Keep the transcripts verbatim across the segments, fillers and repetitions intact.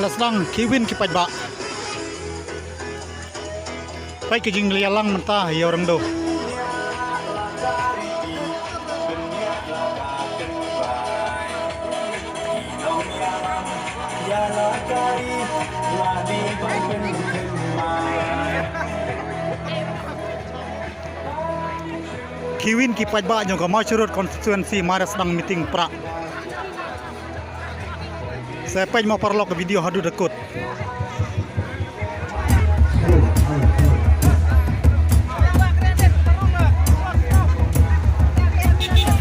La sdang ki win ki paidbah. Peit ka jingïalang mynta ïa u Rangdo. Ki win ki paidbah jong ka Mawshynrut constituency mar sdang meeting pra. Sa peit mo paralok ka video haduh da kut.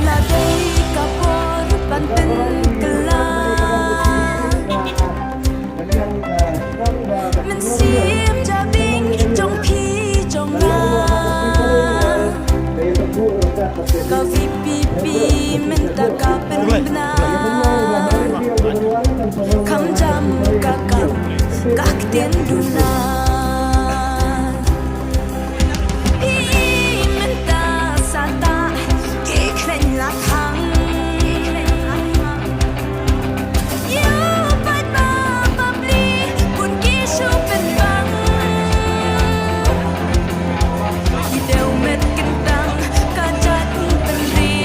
La dei ka por ban pynkylla. Mynsiem jabieng jong phi jong nga. Ka V P P mynta ka pynbna. Kham jam ka kam ka ktien duna. Phi mynta sa tah ki khlaiñ la khang. Ïa u paidbah ba pli bun ki shu pynbang. Ki dei met kyntang ka jaitbynriew.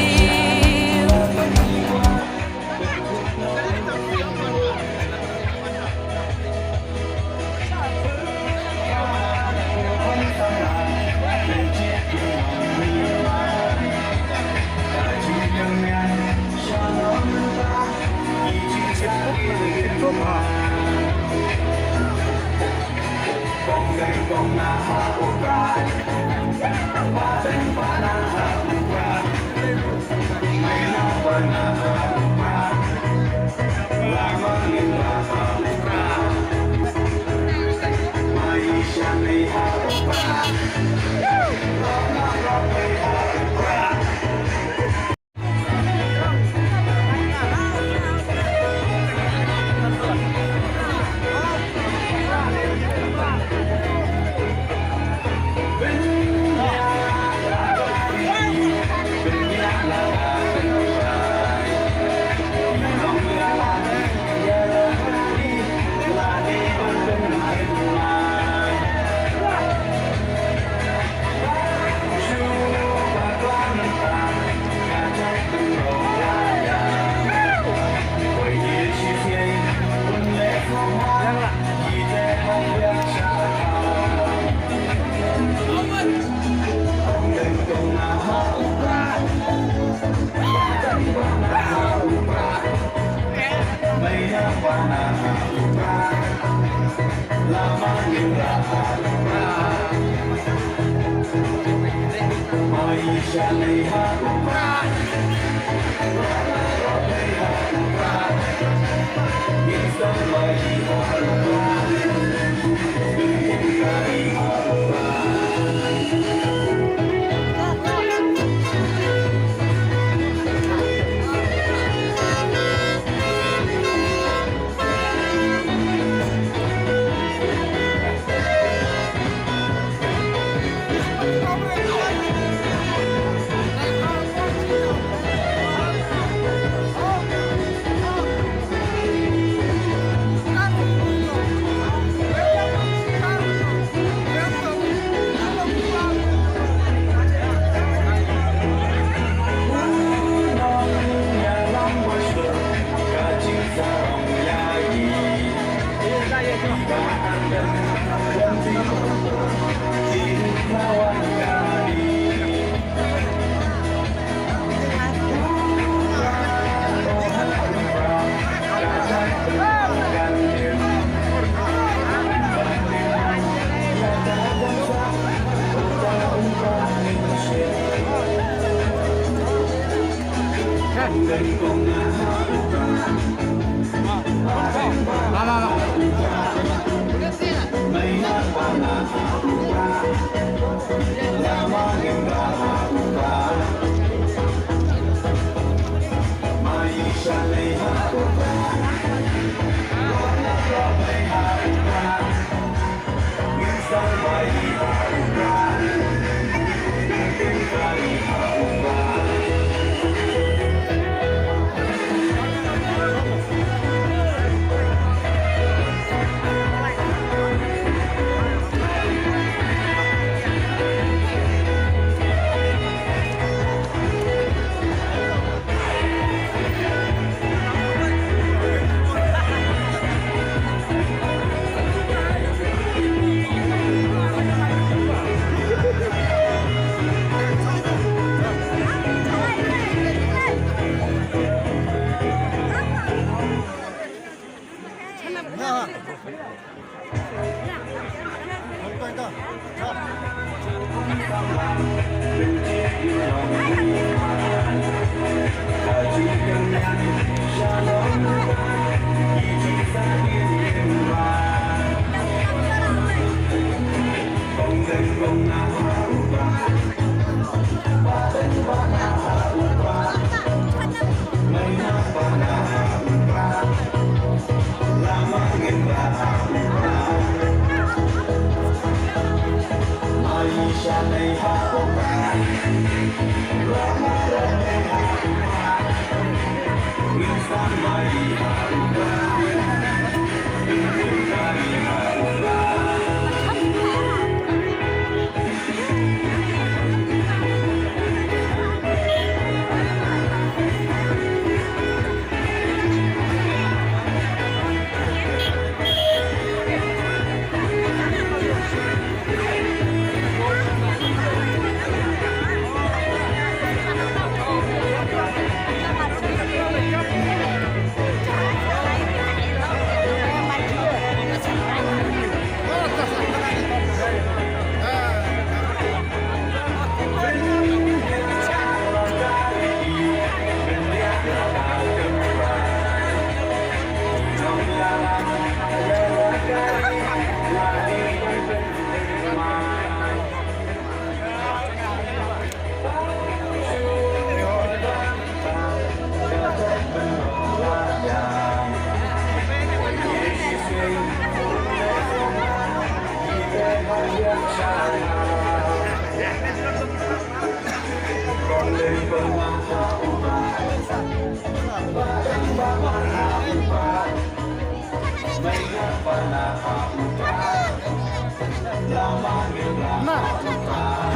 Na,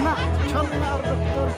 na, chon na ar doktor.